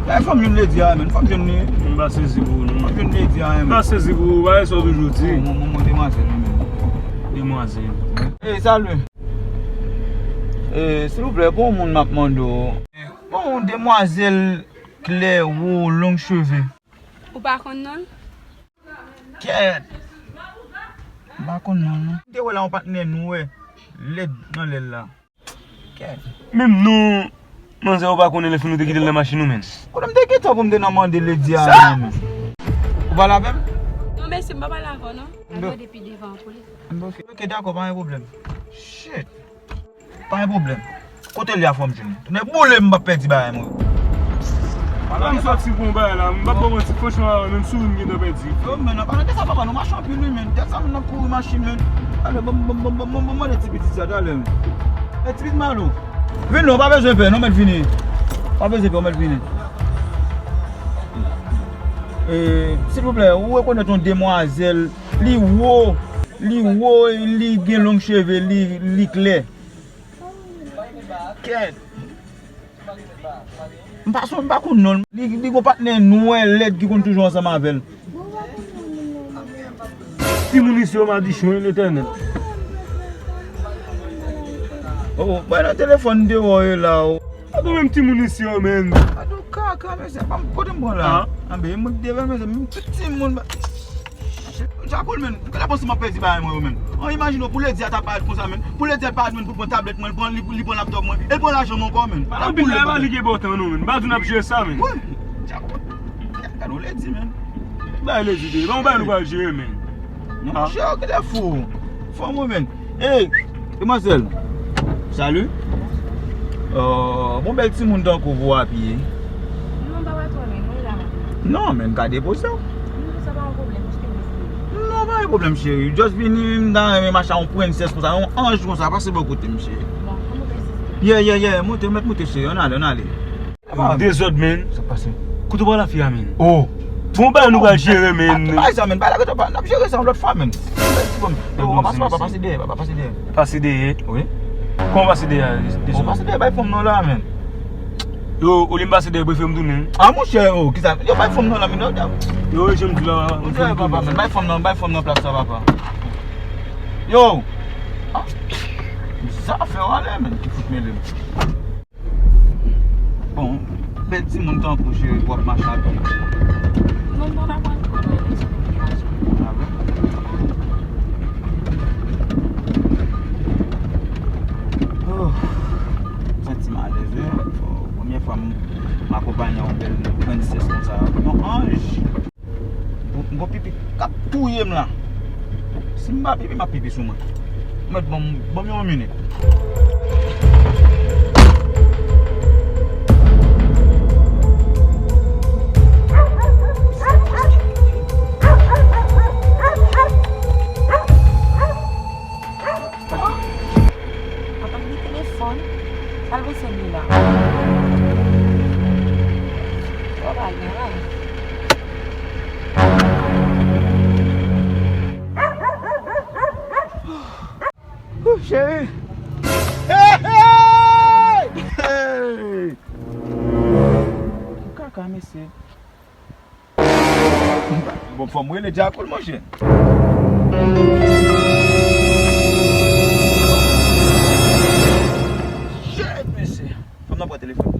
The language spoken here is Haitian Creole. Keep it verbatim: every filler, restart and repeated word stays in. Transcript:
Ay, fò m jwenn lady a, men. Fò m jwenn li. M pa sezi pou ou, non. Fò m jwenn lady a, men. M pa sezi pou ou, bagay sa w toujou di. Bon, bon, bon, bon, demwazèl, men. Demwazèl. Ey, salut. Eh, silvouplè, pou yon moun m ap mande w. Bon, demwazèl klè, wo, long cheve. Ou pa konn non l? Kèt! M pa konn non l, non. M te wè la yon patnè nwè, lèd nan lè l la. Kèt! Menm non, manzè, ou pa konnen lè fin nou te kite l nan machin ou, menn. Kote m te gentan pou m te nan mande lady a, menn. Ou pale avè m? Non, mesye, m pa pale avè w, non. Al gade pi devan pou li. Ok, dakò, pa gen pwoblèm. Shit. Pa gen pwoblèm. Kote l ye a, fò m jwenn li. Tounen boule m, m p ap pèdi bagay mwen. Ala m sòti pou yon bagay la, m p ap ba w manti, franchman, menm souri m gentan pèdi. Yo, men nan palan de sa, papa, nou mache anpil, wi, men. Tèt sa, moun nan kouri machin, men. Ale, ban m, ban m, ban m, ban m, ban m mande ti pitit sa, talè, men. E, ti pitit Malo. Vin non, pa bezwen pè, non, mèt vini. Pa bezwen pè, mèt vini. E, silvouplè, ou rekonèt yon demwazèl, li wo, li wo, li gen long cheve, li, li klè. Kèt. M pa sonje, m pa konn non l. Li, li gon patnè nwè lèd ki konn toujou ansanm avè l. Timoun isi yo madichon, wi, Letènèl. Oh, bay nan telefòn deyò yo la, oh. Gade menm timoun isi yo, menn. Gade kaka, mesye, pa m kote m pran la. Ah. Anben, e mwen ki devèn, mesye, menm tout timoun. Djakoul, menn, ou genlè panse m ap pèdi bagay mwen yo, menn. An, imajine w, pou lady a ta parèt konsa, menn. Pou lady a parèt, menn, pou l pran tablèt mwen, li pran, li, li pran laptòp mwen, e l pran lajan mwen ankò, menn. Anpil la, e pa li ki enpòtan, non, menn. Ba di n ap jere sa, menn. Wi, Djakoul. Gade yon lady, menn. Bay lady de, pa yon bagay nou pral jere, menn. Non, monchè, ou genlè fou. Fò mwen, menn. Ey, demwazèl. Salut. Euh, bon, bèl timoun tankou w ap ye. Non, papa twò lwen, mwen la. Non, men m ka depoze w. Non, sa pa yon pwoblèm, m te vle fè. Non, pa yon pwoblèm, cheri. Just vini, m ta renmen mache a yon prensès konsa, yon anj konsa, pase bò kote m, cheri. Bon, an mwen prensès. Yeah, yeah, yeah, monte, mèt monte, cheri, ann ale, ann ale. Ou dezòd, menn. Sa k pase? Kote w pral a fi a, menn? Oh. Bon, bagay nou pral jere, menn. Bagay sa, menn, bagay la gentan pa, n ap jere sa yon lòt fwa, menn. Yo, papa, papa, pase dèyè, papa, pase dèyè. Pase dèyè? Wi. Kòman pase dèyè a, dezòd? Pase dèyè, bay fanm nan la, menn. Yo, olye m pase dèyè, prefere m tounen. Ah, monchè, yo, kisa? Yo, bay fanm nan la, menn. Yo, jan m di la, papa, menn, bay fanm nan, bay fanm nan plas la, papa. Yo. Ah. Zafè w ale, menn, ki fout mele m. Bon, bèl timoun tankou w, cheri, w ap mache a pye. Non, non, pa pran kò, non, li sou pye a, cheri. A bon? Oh, m santi m alèz, wi. Premyè fwa m, m akonpanye yon bèl prensès konsa, yon anj. M gon pipi k ap touye m la. Si m pa pipi, m ap pipi sou mwen. Mèt ban m, ban m yon minit. Papa m gen telefòn. Sa l panse li la? Papa gen rèv. Ouh, cheri. Hey, hey! Hey! Kaka, mesye. Bon, fò m rele Djakoul, monchè. Shit, mesye. Fò m nan pran telefòn.